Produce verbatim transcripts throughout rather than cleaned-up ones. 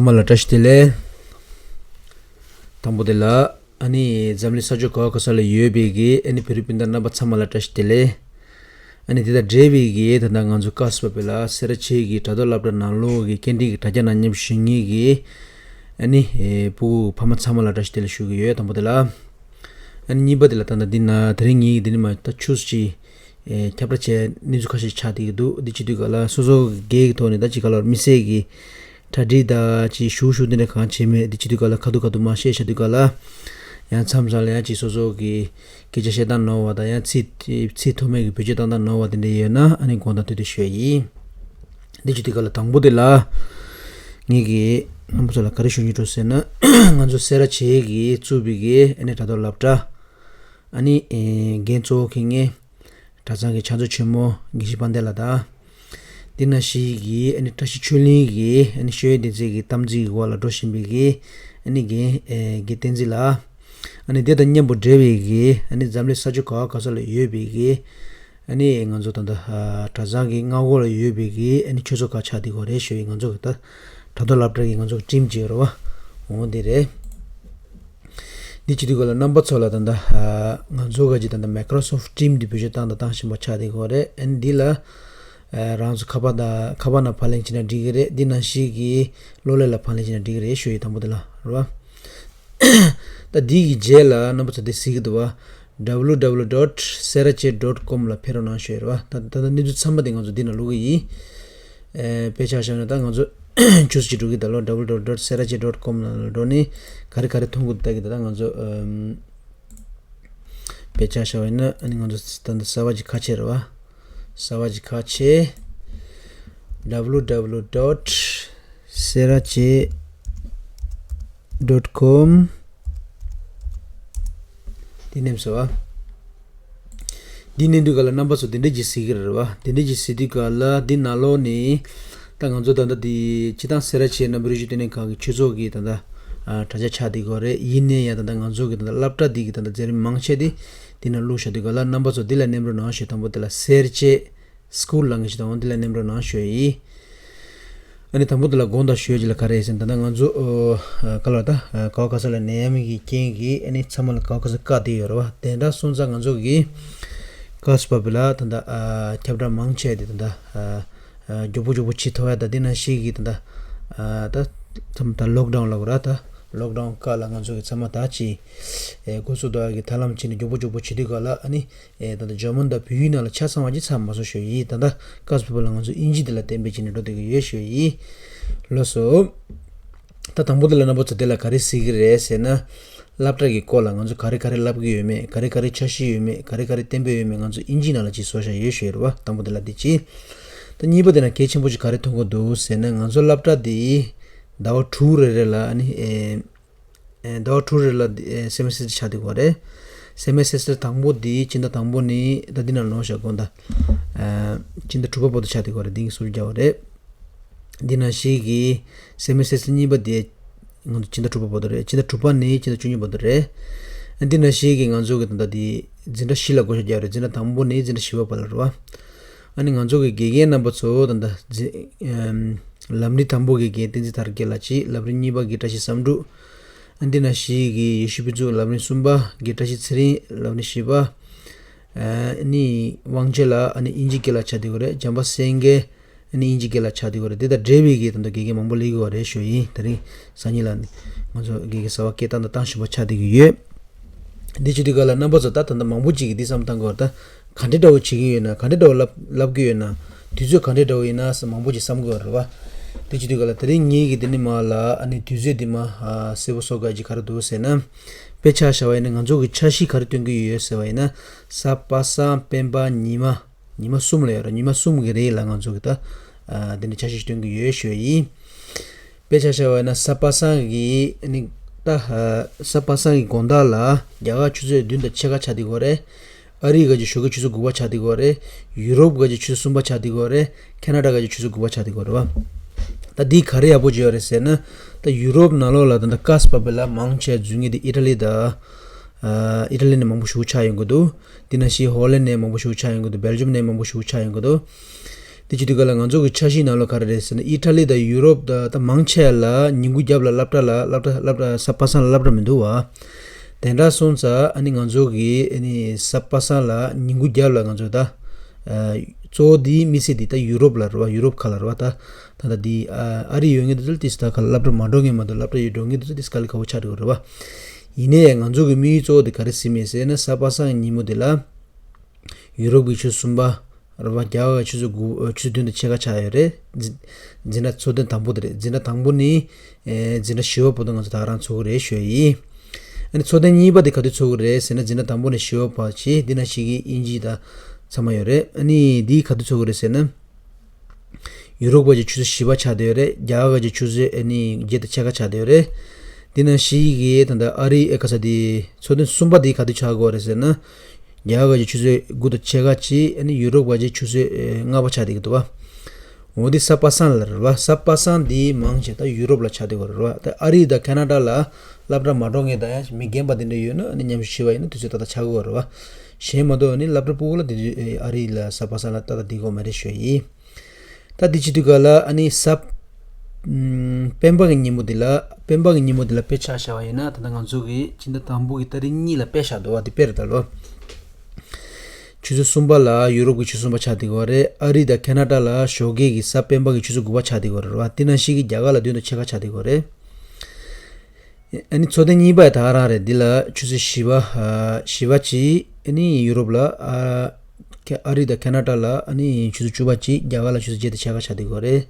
ཚང་མ་ལ་བཀྲ་ཤིས་བདེ་ལེགས། དང་པོ་དེ་ལ་ཨ་ནི་འཛམ་གླིང་ས་ཕྱོགས་ག་བ་ག་ས་ལ་ཡོད་པའི་གི་ཨ་ནི་བོད་རིགས་སྤུན་ཟླ་རྣམ་པ་ཚང་མ་ལ་བཀྲ་ཤིས་བདེ་ལེགས། ཨ་ནི་དེ་དང་འབྲེལ་བའི་གི་ད་ལྟ་ང་ཚོ་ཀ་སི་པ་བེ་ལ་སེ་ར་བྱེས་ཀྱི་དྲ་ཐོག་སློབ་གྲྭ་ནང་ལོགས་ཀྱི་སྐད་འཕྲིན་གྱི་དྲ་རྒྱ་ནང་མཉམ་ཞུགས་མཁན་གྱི་ཨ་ནི་ཨེ་ཕྲུ་གུ་ཕ་མ་ཚང་མ་ལ་བཀྲ་ཤིས་བདེ་ལེགས་ཞུ་གི་ཡོད། དང་པོ་དེ་ལ་ཨ་ནི་གཉིས་པ་དེ་ལ་ད་ལྟ་འདི་ན་དེ་རིང་ངེད་ཀྱི་འདི་ནི་མ་ད་ཆུ་ཅིག་ཨེ་ཁྱབ་བསྒྲགས་བྱས་གནས་ཚུལ་ཁ་ཤས་ཆགས་བསྡད་ཀྱི་འདུག་འདི་བྱེད་དུས་ག་ལ་སོ་སོ་སྒེར་གྱི་ཐོག་ནས་ད་ཅིག་ག་ལ་མི་སེར་གྱི་གྲ་སྒྲིག་དང་ཅིག་ཞུ་ཞུ་འདི་འདྲ་གང་བྱས་མེད། འདི་བྱེད་དུས་ག་ལ་ཁ་ཐུག་ཁ་ཐུག་མ་བཤད་བྱ་དུས་ག་ལ་ཡང་མཚམས་མཚམས་ལ་ཡང་ཅིག་སོ་སོ་གི་སྐད་ཆ་བཤད་སྟངས་ནོར་བ་དང་ཡང་ཚིག་ཚིག་ཐོགས་མེད་ཀྱི་བེད་སྤྱོད་བཏང་སྟངས་ནོར་བ་དེ་འདྲ་ཡོད་ན་ཨ་ནི་དགོངས་དག་དུས་དུ་ཞུ་ཡ་ཡིན། འདི་བྱེད་དུས་ག་ལ་དང་པོ་དེ་ལ་ངེད་ཀྱི་རྣམ་པ་ཚོ་ལ་ག་རེ་ཞུ་སྙིང་འདོད་ཟེར་ན། ང་ཚོ་སེ་ར་བྱེས་ཀྱིས་བཙུགས་པའི་གི་ཨ་ནི་དྲ་ཐོག་སློབ་གྲྭ་ཨ་ནི་ཨེ་འགན་གཙོ་བོ་འཁྱེར་མཁན་གྲྭ་ཚང་གི་ཕྱག་མཛོད་ཆེན་མོ་དགེ་བཤེས་དཔལ་ལྡན་ལགས་དང་། འདི་ན་ཞིག་གིས་ཨ་ནི་བཀྲ་ཤིས་ཆོས་གླིང་གི་ཨ་ནི་ཤེས་ཡོན་སྡེ་ཚན་གྱི་གཏམ་རྩིས་ཀྱི་སྐོར་ལ་འགྲོ་བཞིན་པའི་གི་ཨ་ནི་རྒན་ཨེ་རྒན་བསྟན་འཛིན་ལགས། ཨ་ནི་དེ་དང་མཉམ་པོ་འབྲེལ་བའི་གི་ཨ་ནི་འཛམ་གླིང་ས་ཕྱོགས་ག་བ་ག་ས་ལ་ཡོད་པའི་གི་ཨ་ནི་ང་ཚོ་ད་ལྟ་ཨ་གྲྭ་ཚང་གི་མངའ་འོག་ལ་ཡོད་པའི་གི་ཨ་ནི་ཆོས་ཚོགས་ཁག་ཆགས་བསྡད་ཀྱི་ཡོད་རེད་ཞུ་ཡི། ང་ཚོ་གི་ད་དྲ་ཐོག་སློབ་གྲྭ་གི་ང་ཚོ་གི་ཊིམ་ཅིག་ཡོད་རེད་བ། འོ་འདི་རེད། འདི་བྱེད་དུས་ག་ལ་རྣམ་པ་ཚོ་ལ་ད་ལྟ་ཨ་ང་ཚོ་ག་ཅིག་ད་ལྟ་Microsoft Team འདི་བེད་སྤྱོད་བཏང་དང་བཏང་བཞིན་པ་ཆགས་བསྡད་ཀྱི་ཡོད་རེད། ཨ་ནི་འདི་ལ་ཨ་རང་ཚོ་ཁ་པར་དང་ཁ་པར་ནང་ཕབ་ལེན་བྱས་ན་འགྲིག་གི་རེད། འདི་ནང་བཞིན་གྱི་གློག་ཀླད་ལ་ཕབ་ལེན་བྱས་ན་འགྲིག་གི་རེད་ཞུ་ཡི། དང་པོ་དེ་ལ་རེད་བ། ད་འདི་གི་རྗེས་ལ་རྣམ་པ་ཚོ་འདི་གཟིགས་ཀྱི་འདུག་བ། W W W dot serache dot com ལ་ཕེབས་རོགས་གནང་ཞུ་ཡི་རེད་བ། ད་ད་ལྟ་གནས་ཚུལ་ཚང་མ་དེ་ང་ཚོ་འདི་ནང་བླུག་གི་ཡིན། ཨེ་དཔེ་ཆ་བཞག་ན་ད་ང་ཚོ་ཆུ་ཚོད་ཅིག་འགྲོ་གི་ད་ལོ། W W W dot serache dot com ལ་འགྲོ་ནས་ག་རེ་ག་རེ་མཐོང་གི་འདུག་ད་གི་ད་ད་ང་ཚོ་ཨམ་དཔེ་ཆ་བཞག་པ་ཡིན་ན་ཨ་ནི་ང་ཚོ་ད་འདི་གསར་པ་ཅིག་ཁ་ཕྱེ་རེད་བ། གསར་པ་ཅིག་ཁ་ཕྱེ། W W W dot serache dot com འདི་ནེམ་སོ་བ། འདི་ནེམ་དུས་ག་ལ་རྣམ་པ་ཚོ་འདི་འདྲ་ཅིག་གཟིགས་ཀྱི་རེད་བ། འདི་འདྲ་ཅིག་གཟིགས་དུས་ག་ལ་འདི་ནང་ལོགས་ནས་ད་ང་ཚོ་ད་ལྟ་འདི་སྤྱི་བཏང་སེ་ར་བྱེས་རྣམ་པ་རིག་གཞུང་ལྟེ་གནས་ཁང་གི་ཆོས་ཚོགས་ཀྱི་ད་ལྟ་ཨ་དྲ་རྒྱ་ཆགས་བསྡད་ཀྱི་ཡོད་རེད། ཡིན་ནའི་ཡང་ད་ལྟ་ང་ཚོ་གི་ད་ལྟ་སློབ་གྲྭ་འདི་གི་ད་ལྟ་མཛད་རིམ་མང་ཆེ་འདི་འདི་ནང་བླུགས་བཞག་དུས་ག་ལ་རྣམ་པ་ཚོ་འདི་ལ་ནེམ་རོགས་གནང་ཞུ། དང་པོ་འདི་ལ་སེར་བྱེས་སྐུལ་ལ་ངེས་ཤིག་དང་འདི་ལ་ནེམ་རོགས་གནང་ཞུ་ཡི། ཨ་ནི་དང་པོ་འདི་ལ་དགོངས་དག་ཞུ་ཡ་ཅིག་ལ་ག་རེ་ཟེར་ན་ད་ལྟ་ང་ཚོ་ཨོ་ཨ་ག་ལ་ད་ཨ་ག་བ་ག་ས་ལ་ནད་ཡམས་ཀྱི་རྐྱེན་གྱིས་ཨ་ནི་ཚང་མ་ལ་ག་བ་ག་ས་བཀག་བསྡད་ཡོད་རེད་བ། དེ་འདྲ་སོང་ཙང་ང་ཚོ་གི་ཀ་སི་པ་བི་ལ་ད་ལྟ་ཨ་ཁྱབ་བསྒྲགས་མང་ཆེ་དེ་ད་ལྟ་ཨ་ཨ་མགྱོགས་པོ་མགྱོགས་པོ་བྱེད་ཐུབ་ཡ་ད་འདི་ནང་བཞིན་གྱི་ད་ལྟ་ཨ་ད་ཚང་མ་ད་ལོག་ཌའུན་ལབ་དགོས་ར། ད་ལོག་ཌའུན་སྐབས་ལ་ང་ཚོ་གི་ཚང་མ་ད་ཅིག་ཨེ་འགོ་བཙུགས་དགོས་ཡ་གི་ཐབས་ལམ་བྱས་ནས་མགྱོགས་པོ་མགྱོགས་པོ་བྱེད་དུས་ག་ལ་ཨ་ནི། ཨེ་ད་ལྟ་འཇར་མན་དང་བལ་ཡུལ་ནང་ལ་ཆ་ཚང་བ་ཅིག་ཚང་མ་སོང་ཞུ་ཡི། ད་ལྟ་ཀ་སི་པ་བི་ལ་ང་ཚོ་དབྱིན་ཇི་འདི་ལ་གཏན་འབེབས་བྱས་ནས་འགྲོ་བསྡད་ཀྱི་ཡོད་ཞུ་ཡི། ལགས་སོ། ད་དང་པོ་འདི་ལ་རྣམ་པ་ཚོ་འདི་ལ་ག་རེ་གཟིགས་ཀྱི་རེད་ཟེར་ན། སློབ་གྲྭ་གི་སྐོར་ལ་ང་ཚོ་ག་རེ་ག་རེ་བསླབ་ཀྱི་ཡོད་མེད། ག་རེ་ག་རེ་འཆར་གཞི་ཡོད་མེད། ག་རེ་ག་རེ་གཏན་འབེབས་ཡོད་མེད། ང་ཚོ་དབྱིན་ཇི་ནང་ལ་ཅིག་བཟོ་བཞག་ཡོད་ཞུ་ཡི་རེད་བ། དང་པོ་འདི་ལ་འདི་ཅིག་ད་གཉིས་པ་འདི་ན་གལ་ཆེན་པོ་ཅིག་ག་རེ་མཐོང་གི་འདུག་ཟེར་ན། ང་ཚོ་སློབ་གྲྭ་འདི་ཟླ་བ་དྲུག་རེ་རེ་ལ་ཨ་ནི་ཨེ། ཨེ་ཟླ་བ་དྲུག་རེ་ལ་འདི་ཨེ་སེ་མེ་སི་ཊར་ཆགས་བསྡད་ཀྱི་ཡོད་རེད། སེ་མེ་སི་ཊར་དང་པོ་འདི་སྤྱི་ཟླ་དང་པོ་ནས་ད་འདི་ན་ལོངས་ཤག་དགོངས་དག་ཨ་སྤྱི་ཟླ་དྲུག་པ་བར་དུ་ཆགས་བསྡད་ཀྱི་ཡོད་རེད། འདི་གི་སུམ་ཅུ་རེད། འདི་ནང་བཞིན་གྱི་སེ་མེ་སི་ཊར་གཉིས་པ་འདི་ང་ཚོ་སྤྱི་ཟླ་དྲུག་པ་བར་དུ་རེད། སྤྱི་ཟླ་དྲུག་པ་ནས་སྤྱི་ཟླ་བཅུ་གཉིས་བར་དུ་རེད། འདི་ནང་བཞིན་གྱི་ང་ཚོ་གི་ད་ལྟ་འདི་འཛིན་གྲྭ་བཞི་ལ་བགོ་བཤའ་རྒྱག་རེད། འཛིན་གྲྭ་དང་པོ་ནས་འཛིན་གྲྭ་བཞི་པ་བར་ལ་རེད་བ། ཨ་ནི་ང་ཚོ་གི་དགེ་རྒན་རྣམ་པ་ཚོ་ད་ལྟ་འཛིན་ཨམ་ལམ་རིམ་དང་པོ་གི་དགེ་རྒན་བསྟན་འཛིན་དར་རྒྱས་ལགས་ཀྱིས། ལམ་རིམ་གཉིས་པ་གི་བཀྲ་ཤིས་བསམ་འགྲུབ། ཨ་འདི་ནང་བཞིན་གྱི་ཡེ་ཤེས་ཕུན་ཚོགས། ལམ་རིམ་གསུམ་པ་གི་བཀྲ་ཤིས་ཚེ་རིང་། ལམ་རིམ་བཞི་པ་ཨ་ནི་དབང་ཆེན་ལགས། ཨ་ནི་དབྱིན་ཇི་སྐད་ལ་ཆགས་བསྡད་ཀྱི་ཡོད་རེད། བྱམས་པ་སེང་གེ། ཨ་ནི་དབྱིན་ཇི་སྐད་ལ་ཆགས་བསྡད་ཀྱི་ཡོད་རེད། དེ་དང་འབྲེལ་བའི་གི་ད་ལྟ་དགེ་རྒན་མང་པོ་སླེབས་ཀྱི་ཡོད་རེད་ཞུ་ཡིན། དེ་རིང་སང་ཉིན་ལ་ང་ཚོ་དགེ་རྒན་གསར་པ་སྐད་བཏང་དང་བཏང་བཞིན་པ་ཆགས་བསྡད་ཀྱི་ཡོད། འདི་བྱེད་དུས་ག་ལ་རྣམ་པ་ཚོ་ད་ད་ལྟ་མང་པོ་ཅིག་གིས་འདི་བསམ་བཏང་གི་ཡོད་རེད། ད་ག་འདྲ་འདྲ་བོ་བྱེད་ཀྱི་ཡོད་ན། ག་འདྲ་འདྲ་བོ་བསླབ་བསླབ་ཀྱི་ཡོད་ན། དུས་ཚོད་ག་འདྲ་འདྲ་བོ་ཡིན་ན་ཟེར་མང་པོ་ཅིག་བསམ་གི་ཡོད་རེད་བ། འདི་བྱེད་དུས་ག་ལ་དེ་རིང་ངེད་ཀྱིས་འདི་ནས་མར་ལ་ཨ་ནི་དུས་ཚོད་འདི་མར་ཨ་གསལ་པོ་བཟོ་དགོས་ཀྱི་ག་རེ་འདུག་ཟེར་ན། དཔེ་ཆ་བཞག་པ་ཡིན་ན་ང་ཚོ་གི་འཆར་གཞི་ག་རེ་སྟོན་གྱི་ཡོད་ཟེར་བ་ཡིན་ན། གཟའ་པ་སངས་སྤེན་པ་ཉི་མ། ཉི་མ་གསུམ་ལ་ཡོད་རེད། ཉི་མ་གསུམ་གྱི་རིང་ལ་ང་ཚོ་གི་ད་ཨ་འདི་འདྲ་འཆར་གཞི་སྟོན་གྱི་ཡོད་ཞུ་ཡིན། དཔེ་ཆ་བཞག་པ་ཡིན་ན་གཟའ་པ་སངས་ཀྱི་ཨ་ནི་ད་ཨ་གཟའ་པ་སངས་ཀྱི་དགོང་དག་ལ་རྒྱ་གར་ཆུ་ཚོད་བདུན་དང་ཕྱེད་ཀ་ཆགས་བསྡད་ཀྱི་ཡོད་རེད། ཨ་རི་ག་ཅིག་ཞོགས་ཀའི་ཆུ་ཚོད་དགུ་པ་ཆགས་བསྡད་ཀྱི་ཡོད་རེད། ཡུ་རོབ་ག་ཅིག་ཆུ་ཚོད་གསུམ་པ་ཆགས་བསྡད་ཀྱི་ཡོད་རེད། ཁེ་ན་ཌ་ག་ཅིག་ཆུ་ཚོད་དགུ་པ་ཆགས་བསྡད་ཀྱི་ཡོད་རེད་བ། ད་འདི་ག་རེ་ཡག་པོ་ཅིག་ཡོད་རེད་ཟེར་ན། ད་ཡུ་རོབ་ནང་ལོགས་ལ་ད་ལྟ་ཀ་སི་པ་བེ་ལ་མང་ཆེ་འཛུལ་མཁན་དེ་ཨི་ཊ་ལི་དང་། ཨ་ཨི་ཊ་ལི་ནས་མང་པོ་ཞེ་པོ་ཆགས་ཡོང་གི་འདུག་དེ་ནང་བཞིན་ཧོ་ལན་ནས་མང་པོ་ཞེ་པོ་ཆགས་ཡོང་གི་འདུག་བེལ་ཇམ་ནས་མང་པོ་ཞེ་པོ་ཆགས་ཡོང་གི་འདུག་དེ་བྱེད་དུས་ག་ལ་ང་ཚོ་གི་འཆར་གཞིའི་ནང་ལོགས་ག་རེ་རེད་ཟེར་ན། ཨི་ཊ་ལི་དང་ཡུ་རོབ་དང་ད་མང་ཆེ་ལ་ཉིན་གུང་རྒྱབ་ལ་སློབ་གྲྭ་ལ་སློབ་གྲྭ་སློབ་གྲྭ་གཟའ་པ་སངས་ལ་སློབ་གྲྭ་མི་འདུག་བ། དེ་འདྲ་སོང་ཙང་ཨ་ནི་ང་ཚོ་གི་ཨ་ནི་གཟའ་པ་སངས་ལ་ཉིན་གུང་རྒྱབ་ལ་ང་ཚོ་ད་ཨ་གཙོ་བོ་དེའི་དམིགས་བསལ་དེ་ད་ཡུ་རོབ་ལ་རེད་བ། ཡུ་རོབ་ཁག་ལ་རེད་བ། ད་ད་ད་དེ་ཨ་ཨ་རི་ཡོད་མཁན་དེ་ཚོ་ལ་ཏིས་ད་ཁ་ལ་སློབ་གྲྭ་མ་འགྲོ་མཁན་མ་གཏོགས་སློབ་གྲྭ་ཡོད་འགྲོ་མཁན་དེ་ཚོ་ཏིས་དཀའ་ལས་ཁག་པོ་ཆགས་འགྲོ་གི་རེད་བ། ཡིན་ནའི་ང་ཚོ་གི་དམིགས་ཡུལ་གཙོ་བོ་དེ་ག་རེ་ཟིན་མེད་ཟེར་ན། གཟའ་པ་སངས་ཉིན་མོ་དེ་ལ་ཡུ་རོབ་གི་ཆུ་ཚོད་གསུམ་པ་རེད་བ། རྒྱ་གར་གི་ཆུ་ཚོད་དགུ་ཆུ་ཚོད་བདུན་དང་ཕྱེད་ཀ་ཆགས་ཡོད་རེད། འཛིན་འཛིན་གྲྭ་ཚོགས་ཐེངས་དང་པོ་དེ་རེད། འཛིན་གྲྭ་དང་པོ་ནས་ཨེ་འཛིན་གྲྭ་བཞི་པ་བར་དུ་ང་ཚོ་ད་ག་རང་ཚོགས་ཀྱི་རེད་ཞུ་ཡ་ཡིན། ཨ་ནི་ཚོགས་ཐེངས་གཉིས་པ་དེ་ག་དུས་ཚོགས་ཀྱི་རེད་ཟེར་ན། འཛིན་གྲྭ་དང་པོ་ནས་བཞི་པ་བར་བྱས། འདི་ནང་བཞིན་གྱི་དབྱིན་ཇི་དང་ཚང་མ་ཡོད་རེད། ཨ་ནི་འདི་ག་དུས་ཚོགས་ཀྱི་རེད་ཟེར་ན། ཡུ་རོབ་ག་ཅིག་ཆུ་ཚོད་བཞི་པ་ཆགས་བསྡད་ཡོད་རེད། རྒྱ་གར་ག་ཅིག་ཆུ་ཚོད་ཨ་ནི་བརྒྱད་དང་ཕྱེད་ཀ་ཆགས་བསྡད་ཡོད་རེད། འདི་ནང་བཞིན་གྱི་ད་ལྟ་ཨ་རི་ཨེ་ག་ས་དེ་ཚོགས་ཐེངས་གསུམ་པ་དེ་ག་དུས་ཆགས་ཀྱི་ཡོད་རེད་ཟེར་ན། རྒྱ་གར་ག་ཅིག་ཆུ་ཚོད་དགུ་དང་ཕྱེད་ཀ་ཅིག་ཨ་ནི་ཡུ་རོབ་ག་ཅིག་ཆུ་ཚོད་ཨེ་ལྔ་པ་ཆགས་བསྡད་ཀྱི་འདུག་བ། འོ་དེ་གཟའ་པ་སངས་ལ་རེད་བ། གཟའ་པ་སངས་དེ་མང་ཆེ་ད་ཡུ་རོབ་ལ་ཆགས་བསྡད་ཀྱི་ཡོད་རེད་བ། ད་ཨ་རི་དང་ཁ་ན་ཌ་ལ་སློབ་གྲྭ་མ་འགྲོ་མཁན་དང་ཡང་མི་རྒན་པ་དེ་འདྲ་ཡོད་ན། ཨ་ནི་མཉམ་ཞུགས་བྱས་པ་ཡིན་ན་དུས་ཚོད་ཏག་ཏག་ཆགས་ཀྱི་ཡོད་རེད་བ། གཞན་མ་གཏོགས་ཨ་ནི་སློབ་གྲྭ་ཕྲུ་གུ་ལ་དེ་དུས་ཨེ་ཨ་རི་ལ་གཟའ་པ་སངས་ལ་ཏག་ཏག་བསྡད་ཀྱི་ཡོད་མ་རེད་ཞུ་ཡ་ཡིན། ད་དེ་བྱེད་དུས་ག་ལ་ཨ་ནི་གཟའ་ཨམ་སྤེན་པ་གི་ཉིན་མོ་དེ་ལ། སྤེན་པ་གི་ཉིན་མོ་དེ་ལ་དཔེ་ཆ་བཞག་པ་ཡིན་ན། ད་ལྟ་ང་ཚོ་གི་སྤྱི་ཟླ་དང་པོ་གི་ཏ་རིག་གཉིས་ལ་དཔེ་བཞག་འདུག་བ། དེ་དཔེ་རེད་ད་ལོ། ཆུ་ཚོད་གསུམ་པ་ལ་ཡུ་རོབ་ཀྱི་ཆུ་ཚོད་གསུམ་པ་ཆགས་བསྡད་ཀྱི་ཡོད་རེད། ཨ་རི་དང་ཁ་ན་ཌ་ལ་ཞོགས་ཀས་ཀྱི་གཟའ་སྤེན་པ་གི་ཆུ་ཚོད་དགུ་པ་ཆགས་བསྡད་ཀྱི་ཡོད་རེད་བ། དེ་ནང་བཞིན་གྱི་རྒྱ་གར་ལ་བདུན་དང་ཕྱེད་ཀ་ཆགས་བསྡད་ཀྱི་ཡོད་རེད། ཨ་ནི་ཚོགས་ཐེངས་གཉིས་པ་ད་ག་རང་རེད། འདི་ལ་ཆུ་ཚོད་བཞི་པ་ཨ་བཞི་པ་གཅིག་ཨ་ནི་ཡུ་རོབ་ལ་ཨ་ཁ་ཨ་རི་དང་ཁ་ན་ཌ་ལ་ཨ་ནི་ཆུ་ཚོད་བཅུ་པ་གཅིག་རྒྱ་གར་ལ་ཆུ་ཚོད་བརྒྱད་དང་ཕྱེད་ཀ་ཆགས་བསྡད་ཀྱི་ཡོད་རེད།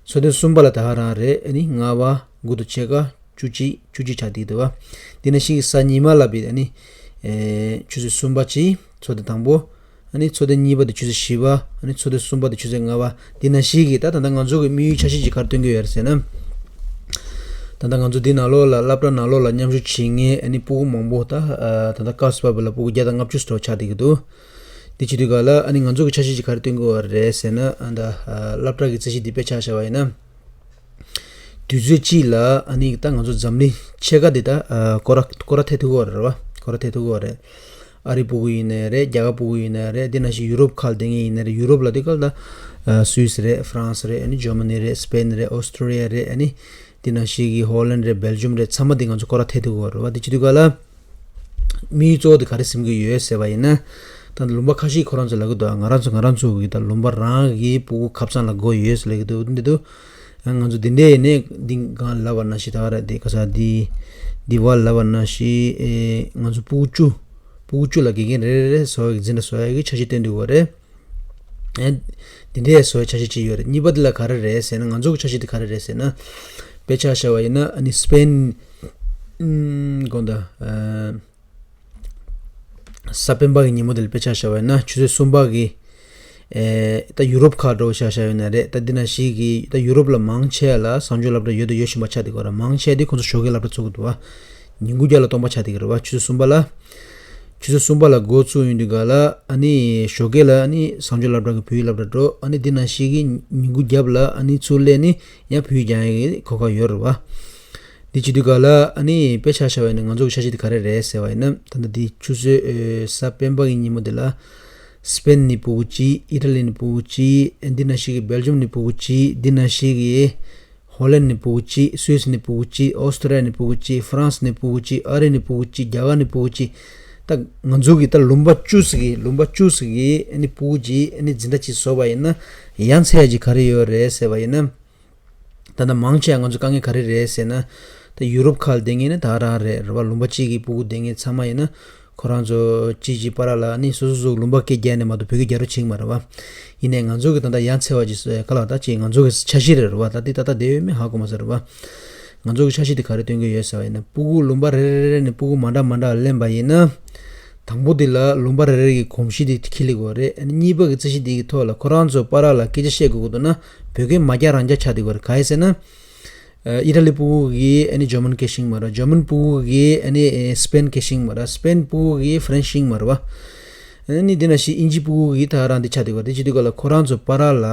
ཚོགས་ཐེངས་གསུམ་པ་ལ་ད་ག་རང་རེད། ཨ་ནི་ལྔ་པ་དགུ་དང་ཕྱེད་ཀ་བཅུ་གཅིག་བཅུ་གཅིག་ཆགས་བསྡད་ཀྱི་འདུག་བ། དེ་ནང་བཞིན་གྱི་གཟའ་ཉི་མ་ལ་བི་ཨ་ནི་ཨེ་ཆུ་ཚོད་གསུམ་པ་གཅིག་ཚོགས་ཐེངས་དང་པོ། ཨ་ནི་ཚོགས་ཐེངས་གཉིས་པ་དེ་ཆུ་ཚོད་བཞི་པ། ཨ་ནི་ཚོགས་ཐེངས་གསུམ་པ་དེ་ཆུ་ཚོད་ལྔ་པ། དེ་ནང་བཞིན་གྱི་ད་ད་ལྟ་ང་ཚོ་གི་དམིགས་ཡུལ་འཆར་གཞི་ཅིག་ག་རེ་སྟོན་གྱི་ཡོད་རེད་ཟེར་ན། ད་ལྟ་ང་ཚོ་འདི་ནང་ལོགས་ལ་སློབ་གྲྭ་ནང་ལོགས་ལ་མཉམ་ཞུགས་བྱེད་མཁན་ཨ་ནི་སྤུ་གུ་མང་པོ། ད་ད་ལྟ་སྐབས་སུ་བབས་པ་ལ་སྤུ་གུ་བརྒྱ་དང་ལྔ་བཅུ་ཙམ་ཆགས་བསྡད་ཀྱི་འདུག་དེ་བྱེད་དུས་ག་ལ་ཨ་ནི་ང་ཚོ་གི་འཆར་གཞི་ཅིག་ག་རེ་སྟོན་གྱི་ཡོད་རེད་ཟེར་ན། ཨ་ད་སློབ་གྲྭ་གི་རྩིས་གཞི་འདི་དཔེ་ཆ་བཞག་པ་ཡིན་ན། དུས་ཚོད་གཅིག་ལ་ཨ་ནི་ད་ང་ཚོ་འཛམ་གླིང་ཕྱེད་ཀ་འདི་ད་ཨ་སྐོར་ར་སྐོར་ར་ཐེབས་ཐུབ་ཀྱི་ཡོད་རེད་བ། སྐོར་ར་ཐེབས་ཐུབ་ཀྱི་ཡོད་རེད། ཨ་རི་སྤུ་གུ་ཡིན་ནའི་རེད། རྒྱ་གར་སྤུ་གུ་ཡིན་ནའི་རེད། འདི་ནང་བཞིན་ཡུ་རོབ་ཁག་ལ་བསྡད་མཁན་ཡིན་ནའི་རེད། ཡུ་རོབ་ལ་འདི་ག་ལ་ད་ཨ་སུད་སི་རེད། ཧྥ་རན་སི་རེད། ཨ་ནི་ཇར་མ་ནི་རེད། སི་པེན་རེད། ཨོ་སི་ཀྲི་ཡ་རེད། ཨ་ནི་འདི་ནང་བཞིན་གྱི་ཧོ་ལན་རེད། སྦེལ་ཇམ་རེད། ཚང་མ་འདི་ང་ཚོ་སྐོར་ར་ཐེབས་ཐུབ་ཀྱི་ཡོད་རེད་བ། འདི་བྱེད་དུས་ག་ལ་དམིགས་ཡུལ་གཙོ་བོ་དེ་ག་རེ་ཟིན་གྱི་ཡོད་ཟེར་བ་ཡིན་ན། ད་ལུང་པ་ཁ་ཤས་ཁོ་རང་ཚོ་ལབ་ཀྱི་འདུག་ང་རང་ཚོ་ང་རང་ཚོ་གི་ད་ལུང་པ་རང་གི་སྤུ་གུ་ཁ་སང་ལ་དགོས་ཡོད་ཟེར་ལབ་ཀྱི་འདུག་འདི་འདུག་ང་ཚོ་འདི་འདྲའི་ནས་འདི་གང་ལབ་པ་ནང་བཞིན། ད་ག་རེ་འདི་ག་ས་འདི་འདི་བ་ལབ་པ་ནང་བཞིན་ཨེ་ང་ཚོ་སྤུ་གུ་བཅུ་སྤུ་གུ་བཅུ་ལ་དགེ་རྒན་རེ་རེ་རེ་བཟོ་ཡག་འཛིན་གྲྭ་བཟོ་ཡག་གི་འཆར་གཞི་བཏོན་འདུག་ག་རེད། ཨེ་འདི་འདྲའི་བཟོ་ཡག་འཆར་གཞི་ཅིག་ཡོད་རེད། གཉིས་པ་འདི་ལ་ག་རེ་རེད་ཟེར་ན། ང་ཚོ་གི་འཆར་གཞི་འདི་ག་རེ་རེད་ཟེར་ན། དཔེ་ཆ་བཞག་པ་ཡིན་ན་ཨ་ནི་སི་པེན་ཨུམ་དགོངས་དག་ཨ། གཟའ་སྤེན་པ་གི་ཉིན་མོ་དེ་ལ་དཔེ་ཆ་བཞག་པ་ཡིན་ན། ཆུ་ཚོད་གསུམ་པ་གི་ཨེ་ད་ཡུ་རོབ་ཁག་འདྲ་བོ་ཆ་བཞག་ཡོད་ན་རེད། ད་འདི་ནང་བཞིན་གྱི་ད་ཡུ་རོབ་ལ་མང་ཆེ་བ་ལ་གསང་སྤྱོད་སློབ་གྲྭ་ཡོད་དང་ཡོད་བཞིན་པ་ཆགས་བསྡད་ཀྱི་ཡོད་རེད། མང་ཆེ་བ་དེ་ཁོང་ཚོ་ཞོགས་ཀའི་སློབ་གྲྭ་ཚུགས་ཀྱི་འདུག་བ། ཉིན་གུང་རྒྱབ་ལ་སྟོང་པ་ཆགས་བསྡད་ཀྱི་རེད་བ། ཆུ་ཚོད་གསུམ་པ་ལ། ཆུ་ཚོད་གསུམ་པ་ལ་འགོ་བཙུགས་ཡོང་དུས་ག་ལ་ཨ་ནི་ཞོགས་ཀས་ལ་ཨ་ནི་གསང་སྤྱོད་སློབ་གྲྭ་གི་བོད་ཡིག་སློབ་གྲྭ་འགྲོ། ཨ་ནི་འདི་ནང་བཞིན་གྱི་ཉིན་གུང་རྒྱབ་ལ་ཨ་ནི་ཚུར་སླེབས་ནས་ཡང་བོད་ཡིག་སྦྱང་ཡག་གི་གོ་སྐབས་ཡོད་རེད་བ། འདི་བྱེད་དུས་ག་ལ་ཨ་ནི་དཔེ་ཆ་བཞག་པ་ཡིན་ན་ང་ཚོ་གི་འཆར་གཞི་དེ་ག་རེ་རེད་ཟེར་བ་ཡིན་ན། ད་ལྟ་འདི་ཆུ་ཚོད་ཨེ་གཟའ་སྤེན་པ་གི་ཉིན་མོ་འདི་ལ་སི་པེན་ནས་སྤུ་གུ་གཅིག་ཨི་ཊ་ལི་ནས་སྤུ་གུ་གཅིག་འདི་ནང་བཞིན་གྱི་སྦེལ་ཇམ་ནས་སྤུ་གུ་གཅིག་འདི་ནང་བཞིན་གྱི་ཧོ་ལན་ནས་སྤུ་གུ་གཅིག་སུད་སི་ནས་སྤུ་གུ་གཅིག་ཨོ་སི་ཀྲི་ཡ་ནས་སྤུ་གུ་གཅིག་ཧྥ་རན་སི་ནས་སྤུ་གུ་གཅིག་ཨ་རི་ནས་སྤུ་གུ་གཅིག་རྒྱ་གར་ནས་སྤུ་གུ་གཅིག་ད་ང་ཚོ་གི་ད་ལུང་པ་བཅུ་ཙམ་གི་ལུང་པ་བཅུ་ཙམ་གི་ཨ་ནི་སྤུ་གུ་གཅིག་ཨ་ནི་འཛིན་གྲྭ་གཅིག་བཟོས་པ་ཡིན་ན། ཡ་མཚན་ཡག་ཅིག་ག་རེ་ཡོད་རེད་ཟེར་བ་ཡིན་ན། ད་ལྟ་མང་ཆེ་བ་ང་ཚོ་དཀའ་ངལ་ག་རེ་རེད་ཟེར་ན། ད་ཡུ་རོབ་ཁག་ལ་བསྡད་མཁན་ནི་ད་རང་རེད་རེད་བ། ལུང་པ་གཅིག་གི་སྤུ་གུ་བསྡད་མཁན་ཚང་མ་ཡིན་ན། ཁོ་རང་ཚོ་གཅིག་གཅིག་བར་ལ་ནི་སོ་སོ་སོ་ལུང་པ་སྐད་རྒྱག་ནས་མ་གཏོགས་བོད་སྐད་རྒྱག་རོགས་བྱེད་ཀྱི་མ་རེད་བ། ཡིན་ནའི་ང་ཚོ་གི་ད་ལྟ་ཡ་མཚན་ཡག་ཅིག་བཟོ་ཡག་ག་ལ་ད་ཅིག་ང་ཚོ་གི་འཆར་གཞི་རེད་རེད་བ། ད་འདི་ད་ལྟ་བསྡད་ཡོད་མེད་ཧ་གོ་མ་སོང་རེད་བ། ང་ཚོ་གི་འཆར་གཞི་དེ་ག་རེ་སྟོན་གྱི་ཡོད་ཟེར་བ་ཡིན་ན། སྤུ་གུ་ལུང་པ་རེ་རེ་རེ་ནས་སྤུ་གུ་མ་འདྲ་མ་འདྲ་ལེན་པ་ཡིན་ན། དང་པོ་དེ་ལ་ལུང་པ་རེ་རེ་གི་གོམས་གཤིས་དེ་ཁས་ལེན་དགོས་རེད། ཨ་ནི་གཉིས་པ་གི་རྩོད་གཞི་དེ་གི་ཐོག་ལ་ཁོ་རང་ཚོ་བར་ལ་སྐད་ཆ་བཤད་དགོས་ཀྱི་འདུག་ན། བོད་སྐད་མ་རྒྱག་རང་རྒྱག་ཆགས་བསྡད་ཀྱི་ཡོད་རེད། ག་རེ་ཟེར་ན། ཨི་ཊ་ལི་སྤུ་གུ་གིས་ཨ་ནི་ཇར་མན་སྐད་ཤེས་ཀྱི་མ་རེད། ཇར་མན་སྤུ་གུ་གིས་ཨ་ནི་སི་པེན་སྐད་ཤེས་ཀྱི་མ་རེད། སི་པེན་སྤུ་གུ་གིས་ཧྥ་རན་སི་ཤེས་ཀྱི་མ་རེད་བ། ཨ་ནི་འདི་ནང་བཞིན་དབྱིན་ཇི་སྤུ་གུ་གིས་ད་རང་འདི་ཆགས་བསྡད་ཀྱི་ཡོད་རེད། དེ་བྱེད་དུས་ག་ལ་ཁོ་རང་ཚོ་བར་ལ་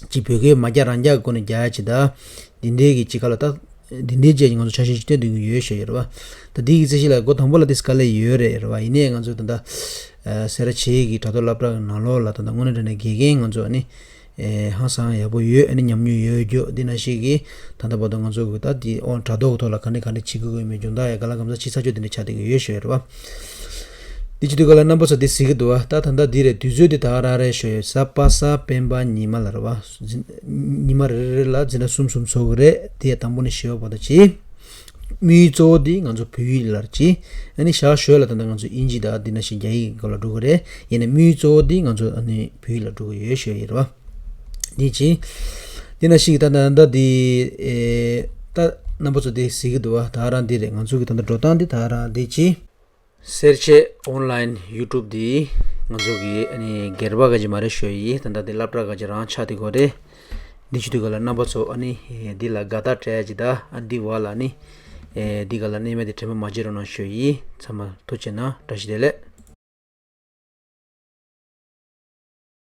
ཅིག་བོད་སྐད་མ་རྒྱག་རང་རྒྱག་གི་སྒོ་ནས་རྒྱག་ཡག་ཅིག་དང་། འདི་འདྲའི་གི་ཅིག་ག་ལ་ད་ འདི་འདྲའི་བཅས་ཀྱི་ང་ཚོ་ཆ་ཤས་ཤིག་སྟོན་དུས་ཡོད་ཞུ་ཡོད་རེད་བ། ད་འདི་གི་རྩིས་གཞི་ལ་འགོ་དང་པོ་ལ་དེ་དཀའ་ལས་ཡོད་རེད་རེད་བ། ཡིན་ནའི་ང་ཚོ་ད་ལྟ་སེ་ར་བྱེས་ཀྱི་དྲ་ཐོག་སློབ་གྲྭ་ནང་ལོགས་ལ་ད་ལྟ་དངོས་གནས་དྲང་གནས་དགེ་རྒན་ང་ཚོ་ཨ་ནི་ཧང་སང་ཡག་པོ་ཡོད། ཨ་ནི་ཉམས་མྱོང་ཡོད་རྒྱུ་འདི་ན་ཞིག་གིས་ད་ལྟ་བར་དུ་ང་ཚོ་གི་ད་འདི་ཨོན་དྲ་ཐོག་ཐོག་ལ་ག་འདྲ་ག་འདྲ་བྱེད་དགོས་ཀྱི་མེད་སྦྱོང་བརྡར་ཡ་ག་ལ་གམ་ས་བྱེད་ཚར་ཆོག་དེ་འདྲ་ཆགས་བསྡད་ཀྱི་ཡོད་ཞུ་ཡོད་རེད་བ། འདི་བྱེད་དུས་ག་ལ་རྣམ་པ་ཚོ་འདི་གཟིགས་ཀྱི་འདུག་བ། ད་ད་ལྟ་འདི་རེད། དུས་ཚོད་འདི་ད་རང་རེད་ཞུ་ཡོད། གཟའ་པ་སངས་སྤེན་པ་ཉི་མ་ལ་རེད་བ། ཉི་མ་རེ་རེ་ལ་འཛིན་གྲྭ་གསུམ་གསུམ་ཚོགས་ཀྱི་རེད། དེ་དང་པོ་ནས་ཞུ་བ་བར་དུ་བྱེད། དམིགས་ཡུལ་གཙོ་བོ་འདི་ང་ཚོ་བོད་ཡིག་ལ་རེད་བྱེད། ཨ་ནི་ཞག་ཞོལ་ལ་ད་ལྟ་ང་ཚོ་དབྱིན་ཇི་དང་འདི་ན་ཞིག་རྒྱ་ཡིག་སྐོར་ལ་འགྲོ་གི་རེད། ཡིན་ནའི་དམིགས་ཡུལ་གཙོ་བོ་འདི་ང་ཚོ་ཨ་ནི་བོད་ཡིག་ལ་འགྲོ་གི་ཡོད་ཞུ་ཡོད་རེད་བ། འདི་བྱེད། འདི་ན་ཞིག་ད་ད་ད་འདི་ཨེ་ད་རྣམ་པ་ཚོ་འདི་གཟིགས་ཀྱི་འདུག་བ། ད་རང་འདི་རེད། ང་ཚོ་གི་ད་ལྟ་འགྲོ་སྟངས་འདི་ད་རང་འདི་བྱེད། སེར་བྱེས་ཨོན་ལའིན་ཡུ་ཊུབ་འདི་ང་ཚོ་གི་ཨ་ནི་སྒེར་པ་ག་ཅིག་མ་རེད་ཞུ་ཡི། ད་ལྟ་འདི་སློབ་གྲྭ་ག་ཅིག་རང་ཆགས་བསྡད་ཀྱི་ཡོད་རེད། འདི་བྱེད་དུས་ག་ལ་རྣམ་པ་ཚོ་ཨ་ནི་འདི་ལ་དགའ་རྟགས་སྤྲད་ཡ་ཅིག་དང་ཨ་འདི་བ་ལ་ཨ་ནི་འདི་ག་ལ་གནས་མལ་འདི་དྲན་པ་མ་བརྗེད་རོགས་གནང་ཞུ་ཡི། ཚང་མ་ཐུགས་རྗེ་གནང་། བཀྲ་ཤིས་བདེ་ལེགས།